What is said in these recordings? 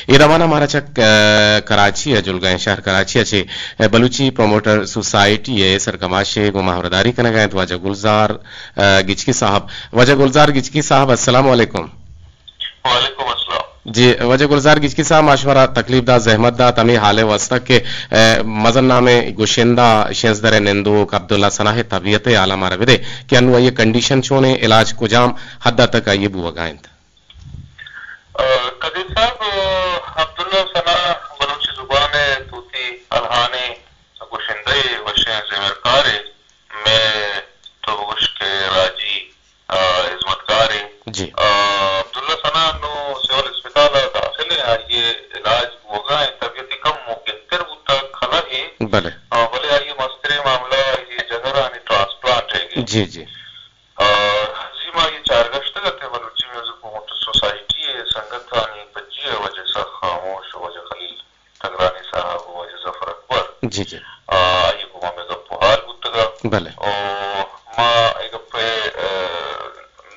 اے دمان ءَ مارا چہ، ءَ، کراچی ءَ جلگائیں شہر کراچی ءَ چہ، ءَ، بلوچی پروموٹر سوسائٹی ءِ سرکماش ءَ گوں ما ہبرداری کنگ ءَ انت واجہ گلزار، ءَ، گچکی صاحب۔ واجہ گلزار گچکی صاحب، السلام علیکم۔ وعلیکم السلام۔ جی، واجہ گلزار گچکی صاحب، ما شمارا تکلیف دات، زحمت دات، ہمے حال ءِ واستہ کہ، ءَ، مزن نامیں گشندہ شینزدر ءِ نندوک عبداللہ ثنا ءِ طبیعت ءِ حال ءَ مارا بدے کہ انوں آئی ءِ کنڈیشن چونیں، علاج کجام حد ءَ تک آئی ءِ بوہگا انت؟ ءَ، قدیر صاحب، ءَ، عبداللہ ثنا بلوچی زبان ءِ توتی الہانیں گشندہ ءُ وشیں زیمرکارے، مئے تو بگوش کہ راجی، ءَ، ہزمتکارے۔ جی۔ ءَ، عبداللہ ثنا نوں سول اسپتال ءَ داخل ایں، آئی ءِ علاج بوگا ایں، طبیعت کم و گہتر بوتگ، کلہ ایں۔ بلے۔ ءَ، بلے آئی ءِ مستریں معاملہ آئی ءِ جگرانی ٹرانسپلانٹ ئیگ ایں۔ جی، جی۔ ءَ، زی ما اے چارگشتگ ات بلوچی میوزک پروموٹر سوسائٹی ءِ سنگتانی پجی ءِ واجہ سخ خاموش ءُ واجہ خلیل تگرانی صاحب ءُ واجہ ظفر اکبر۔ جی، جی۔ ءَ، آئی ءَ گوں ما مئے گپ ءُ حال بوتگ ءَ۔ بلے۔ ءُ ما اے گپ ءَ، ءَ،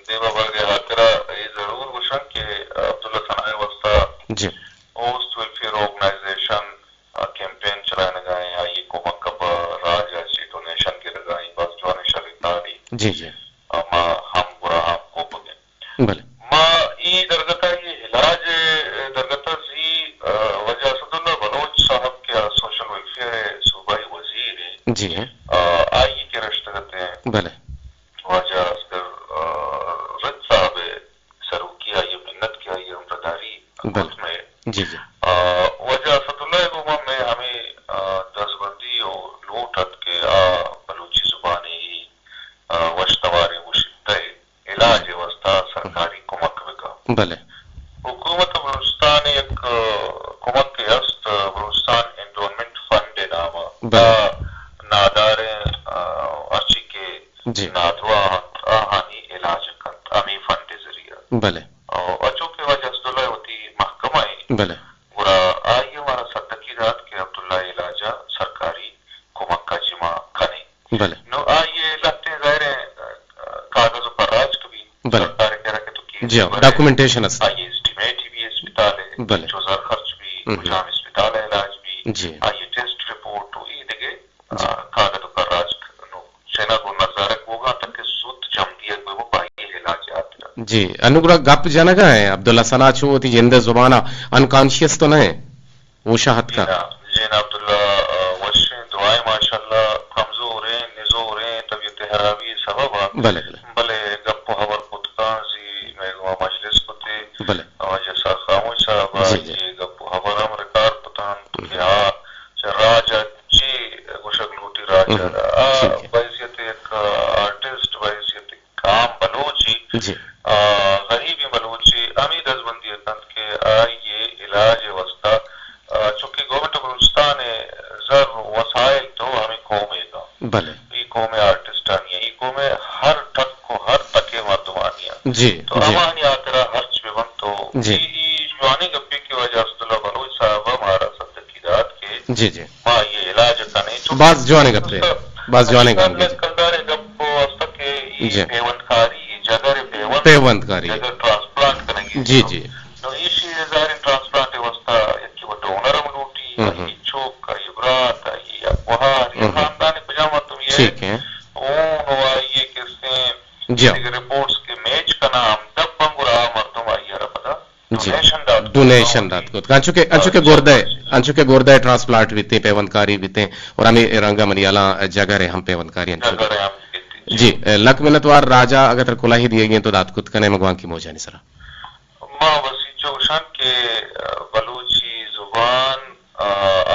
دیما برگ ءِ ہاترا اے ضرور گوشاں کہ عبداللہ ثنا ءِ واستہ، جی، اوست ویلفیئر آرگنائزیشن ءَ کیمپین چلائینگ ءَ ایں، آئی ءِ کمک ءَ پہ راج ءَ چہ ڈونیشن گرگ ءَ ایں، باز جوانیں شریں کارے۔ جی، جی۔ ءَ ما ہم گڑا ہم کوپگ ایں۔ بلے۔ ما اے درگت ءَ اے علاج ءِ درگت ءَ زی، ءَ، واجہ اسداللہ بلوچ صاحب کہ آ سوشل ویلفیئر ءِ صوبائی وزیر ایں۔ جی۔ ءَ، آئی ءِ کرا شتگ ات ایں۔ بلے۔ واجہ اصغر، ءَ، رد صاحب ءِ سروکی آئی ءَ منت کہ آئی ءِ ہمراہداری بلے۔ کت مئے۔ جی، جی۔ ءَ، واجہ اسداللہ ءَ گوں ما مئے ہمے، ءَ، دزبندی ءُ لوٹ ات کہ آ بلوچی زبان ءِ، ءَ، وش تواریں گشندہ ءِ علاج ءِ واستہ سرکاری کمک بکن۔ بلے۔ حکومت بلوچستان ءِ یک، ءَ، کمکے است، ءَ، بلوچستان انڈونمنٹ فنڈ ءِ نام ءَ۔ بلے۔ آ ناداریں، ءَ، ہرچی کہ جی۔ نادراہ انت، آہانی علاج کنت، ہمے فنڈ ءِ ذریعہ۔ بلے۔ ءُ چونکہ واجہ اسداللہ وتی محکمہ ایں، بلے۔ گڑا آئی ءَ مارا سدکی دات کہ عبداللہ ءِ علاج ءَ سرکاری کمک ءَ چہ ما کنیں۔ بلے۔ نوں آئی ءِ لہتیں ظاہر ایں، ءَ، کاغذ ءُ پراج کہ بی بلے۔ سرکار ءِ کرا کہ تو کیس جی، بری، ڈاکومنٹیشن است۔ آئی ءِ اسٹیمیٹ بی اسپتال ءِ، بلے۔ چو زر خرچ بی، ہم۔ کجام اسپتال ءَ علاج بی، جی۔ آئی ءِ ٹیسٹ رپورٹ ءُ اے دگہ جی۔ آ، کاگد ءُ کراچ نوں چنا گوں نزارگ بوگاں تاکہ زوت جم دیگ بہ بو پہ آئی ءِ علاج ءِ ہاترا۔ جی، انوں گڑا گپ جنگ ءَ ایں، عبداللہ ثنا چو وتی جند ءِ زبان ءَ انکانشیس تو نہ ایں؟ ہوش ءَ اتکا؟ جی نا، جی نا عبداللہ، آ، وشیں دعائیں ماشاءاللہ، کمزوریں، نزوریں، طبیعت خرابی سبب ءَ۔ بلے، بلے۔ بلے گپ ءُ ہبر کت کاں، زی مئے گوں مجلس کتے۔ بلے۔ واجہ سر خاموش صاحب ءَ جی، جی۔ اے گپ ءُ ہبر ہم ریکارڈ کتاں ہم۔ کہ آ چہ راج ءَ چی گوشگ لوٹی راج ءَ ہم۔ را۔ آ ٹھیک ہے۔ بحیثیت یک آرٹسٹ، بحیثیت یک عام بلوچی، جی۔ آ، غریبیں بلوچی ہمے دزبندی ءَ کنت کہ آئی ءِ علاج ءِ واستہ، آ، چونکہ گورنمنٹ بلوچستان ءِ زر ءُ وسائل تو ہمے قوم ءِ گاں۔ بلے۔ اے قوم ءِ آرٹسٹانی ءَ، اے قوم ءِ ہر ٹک ءُ ہر تک ءِ مردمانی ءَ۔ جی، تو جی۔ ہماہانی ہاترا ہرچ بہ بنت تو جی۔ اے، اے جوانیں گپے کہ واجہ اسداللہ بلوچ صاحب ءَ مارا سدکی دات کہ جی، جی۔ ما آئی ءِ علاج ءَ کنیں۔ چونکہ باز جوانیں گپے۔ باز جوانیں گپے۔ کلدار ءِ گپ است کہ اے جی۔ پیوندکاری، اے جگر ءِ پیوند، پیوندکاری۔ جگر ٹرانسپلانٹ کنگی۔ جی، جی۔ نو ایشی ظاہر ٹرانسپلانٹ ءِ واستہ یکے وت ڈونر ہم لوٹی، ہم، ہم۔ آئی چوک، آئی برات، آئی گوہار، یا ہم، ہم۔ خاندان ءِ کجام مردم یہ ٹھیک ہے۔ اون و آئی ءِ کسیں جی۔ دگہ رپورٹس کہ میچ کناں ہمدپ انت، گڑا آ مردم آئی ءَ را پدا جی۔ ڈونیشن دات کت۔ ڈونیشن دات کت۔ انچو کہ، انچو کہ گردہ، انچو کہ گردہ ٹرانسپلانٹ بیتیں، پیوندکاری بیتیں، اور ہمے رنگ ءَ منی ہیالاں جگر ءِ ہم پیوندکاری انچو۔ جگر ءِ ہم بیتیں۔ جی، لک منتوار راجا اگاں ترا کلاہے دیگی انت تو دات کت کن ئے ماں گوانکی موجانی سرا۔ ما بس اینچو گوشاں کہ بلوچی زبان آ،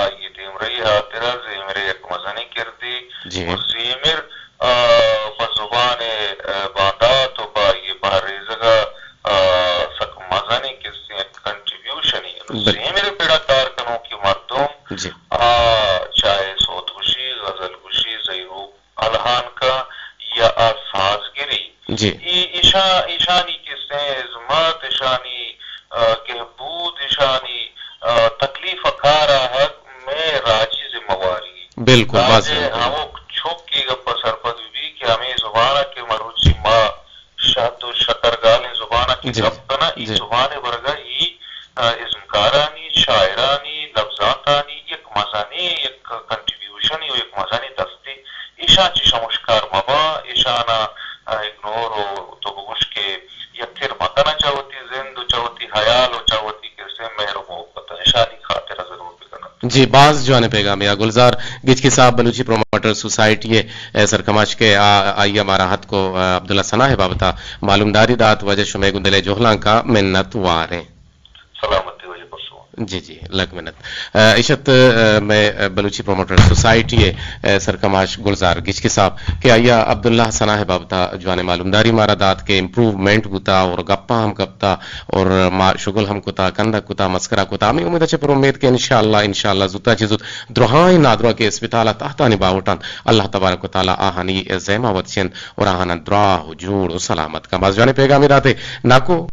آئی ءِ دیمرئی ءِ ہاترا زیمر ءِ یک مزنیں کردے۔ جی۔ و زیمر، آ، پہ زبان ءِ، آ، باندات و پہ آئی ءِ بہر ریزگ ءَ، آ، سک مزنیں کسے یک کنٹریبیوشنے۔ بلے۔ زیمر ءِ پڑ ءَ کار کنوکیں مردم، جی۔ آ، چاہے سوت گوشی، غزل گوشی، زہیروک الہان کن یا آ سازگری۔ جی۔ ای ایشاں، ایشانی کسیں ہزمت، ایشانی، آ، گہبود، ایشانی، آ، تکلیف ءُ کار آہگ مئے راجی ذمہ واری۔ بالکل، باز راجے ذمہ واری۔ ہمک چک اے گپ ءَ سرپد بہ بی کہ ہمے زبان ءَ کہ مروچی ما شہد ءُ شکر گالیں زبان ءَ کہ جی، گپ کناں، اے جی۔ زبان ءِ برگ ءَ اے، آ، ازمکارانی، شاعرانی لبزانکانی یک مزنیں یک کنٹریبیوشنے و یک مزنیں دستے، ایشاں چہ شمشکار مباں، ایشاناں اگنور و تو بگوش کہ یکر مکناں چہ وتی زند و چہ وتی حیال و چہ وتی کسے مہر و محبت، ایشانی خاطرا ضرور بکناں۔ جی، باز جوانیں پیغامے آ گلزار گچکی صاحب، بلوچی پروموٹر سوسائٹی ءِ، اے، سرکماش کہ آ، آئی ءَ مارا اتک و، اے، عبداللہ ثنا ءِ بابت ءَ معلومداری دات، واجہ شمئے گوں دل ءِ جہلانک ءَ منت وار ایں۔ سلامتی واجہ، پر شما۔ جی جی، لک منت۔ اے، ایش ات، اے، مئے، اے، بلوچی پروموٹر سوسائٹی ءِ، اے، سرکماش گلزار گچکی صاحب کہ آئی ءَ عبداللہ ثنا ءِ بابت ءَ جوانیں معلومداری مارا دات کہ امپروومنٹ بوتا اور گپاں ہم کپتا اور ما شغل ہم کتا، کندگ کتا، مسکرا کتا۔ ہمے امید ءَ چہ پر امید کہ انشاءاللہ، انشاءاللہ زوتا چہ زوت درہائیں نادراہ کہ اسپتال ءِ تہتانی باہوٹ انت، اللہ تبارک و تعالی آہانی زیما وت چنت اور آہاناں دراہ و جوڑ و سلامت کن۔ باز جوانیں پیغامے داتے ناکو۔